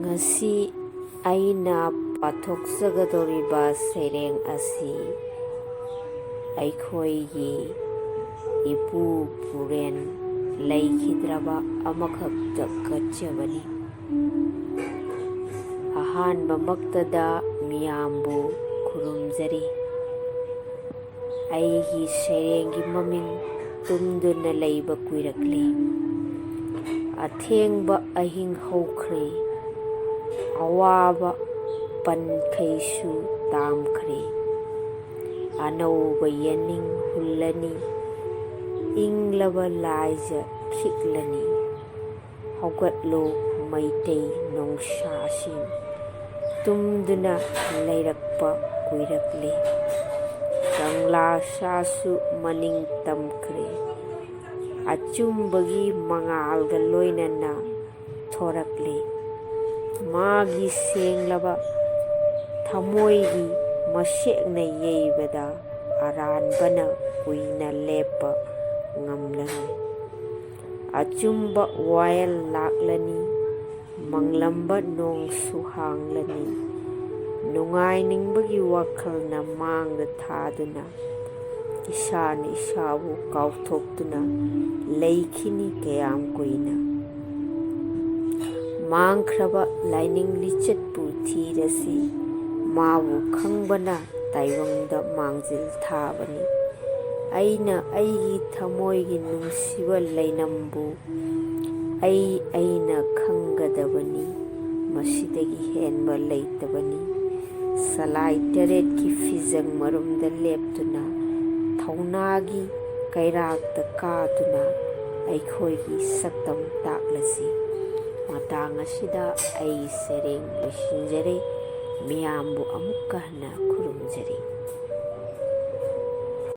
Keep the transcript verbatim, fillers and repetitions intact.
ꯉꯁꯤ ꯑꯩꯅ ꯄꯥꯊꯣꯛꯆꯒꯗꯧꯔꯤꯕ ꯁꯩꯔꯦꯡ ꯑꯁꯤ ꯑꯩꯈꯣꯏꯒꯤ ꯏꯄꯨ ꯄꯨꯔꯦꯟ ꯂꯩꯈꯤꯗ꯭ꯔꯕ ꯑꯃꯈꯛꯇ ꯀꯠꯆꯕꯅꯤ꯫ ꯑꯍꯥꯟꯕꯃꯛꯇꯗ ꯃꯤꯌꯥꯝꯕꯨ ꯈꯨꯔꯨꯝꯖꯔꯤ꯫ ꯑꯩꯒꯤ ꯁꯩꯔꯦꯡꯒꯤ ꯃꯃꯤꯡ ꯇꯨꯝꯗꯨꯅ ꯂꯩꯕ ꯀꯨꯏꯔꯛꯂꯦ꯫ ꯑꯊꯦꯡꯕ ꯑꯍꯤꯡ ꯍꯧꯈ꯭ꯔꯦ꯫ ꯑꯋꯥꯕ ꯄꯟꯈꯩꯁꯨ ꯇꯥꯝꯈ꯭ꯔꯦ꯫ ꯑꯅꯧꯕ ꯌꯦꯅꯤꯡ ꯍꯨꯜꯂꯅꯤ꯫ ꯏꯪꯂꯕ ꯂꯥꯏꯖ ꯈꯤꯛꯂꯅꯤ꯫ ꯍꯧꯒꯠꯂꯣ ꯃꯩꯇꯩ ꯅꯣꯡꯁꯥꯁꯤꯡ, ꯇꯨꯝꯗꯨꯅ ꯂꯩꯔꯛꯄ ꯀꯨꯏꯔꯛꯂꯦ꯫ ꯀꯪꯂꯥ ꯁꯥꯁꯨ ꯃꯅꯤꯡ ꯇꯝꯈ꯭ꯔꯦ꯫ ꯑꯆꯨꯝꯕꯒꯤ ꯃꯉꯥꯜꯒ ꯂꯣꯏꯅꯅ ꯊꯣꯔꯛꯂꯦ꯫ ꯃꯥꯒꯤ ꯁꯦꯡꯂꯕ ꯊꯃꯣꯏꯒꯤ ꯃꯁꯦꯛꯅ ꯌꯩꯕꯗ ꯑꯔꯥꯟꯕꯅ ꯀꯨꯏꯅ ꯂꯦꯞꯄ ꯉꯝꯂꯔꯣꯏ꯫ ꯑꯆꯨꯝꯕ ꯋꯥꯌꯦꯜ ꯂꯥꯛꯂꯅꯤ, ꯃꯪꯂꯝꯕ ꯅꯣꯡꯁꯨ ꯍꯥꯡꯂꯅꯤ꯫ ꯅꯨꯡꯉꯥꯏꯅꯤꯡꯕꯒꯤ ꯋꯥꯈꯜꯅ ꯃꯥꯡꯗ ꯊꯥꯗꯨꯅ, ꯏꯁꯥꯅ ꯏꯁꯥꯕꯨ ꯀꯥꯎꯊꯣꯛꯇꯨꯅ ꯂꯩꯈꯤꯅꯤ ꯀꯌꯥꯝ ꯀꯨꯏꯅ꯫ ꯃꯥꯡꯈ꯭ꯔꯕ ꯂꯥꯏꯅꯤꯡ ꯂꯤꯆꯠꯄꯨ ꯊꯤꯔꯁꯤ, ꯃꯥꯕꯨ ꯈꯪꯕꯅ ꯇꯥꯏꯕꯪꯗ ꯃꯥꯡꯖꯤꯜ ꯊꯥꯕꯅꯤ꯫ ꯑꯩꯅ ꯑꯩꯒꯤ ꯊꯃꯣꯏꯒꯤ ꯅꯨꯡꯁꯤꯕ ꯂꯩꯅꯝꯕꯨ ꯑꯩ ꯑꯩꯅ ꯈꯪꯒꯗꯕꯅꯤ, ꯃꯁꯤꯗꯒꯤ ꯍꯦꯟꯕ ꯂꯩꯇꯕꯅꯤ꯫ ꯁꯂꯥꯏ ꯇꯔꯦꯠꯀꯤ ꯐꯤꯖꯪ ꯃꯔꯨꯝꯗ ꯂꯦꯞꯇꯨꯅ, ꯊꯧꯅꯥꯒꯤ ꯀꯩꯔꯥꯛꯇ ꯀꯥꯗꯨꯅ ꯑꯩꯈꯣꯏꯒꯤ ꯁꯛꯇꯝ ꯇꯥꯛꯂꯁꯤ꯫ ꯃꯇꯥꯡ ꯑꯁꯤꯗ ꯑꯩ ꯁꯩꯔꯦꯡ ꯂꯣꯏꯁꯤꯟꯖꯔꯦ꯫ ꯃꯤꯌꯥꯝꯕꯨ ꯑꯃꯨꯛꯀ ꯍꯟꯅ ꯈꯨꯔꯨꯝꯖꯔꯤ꯫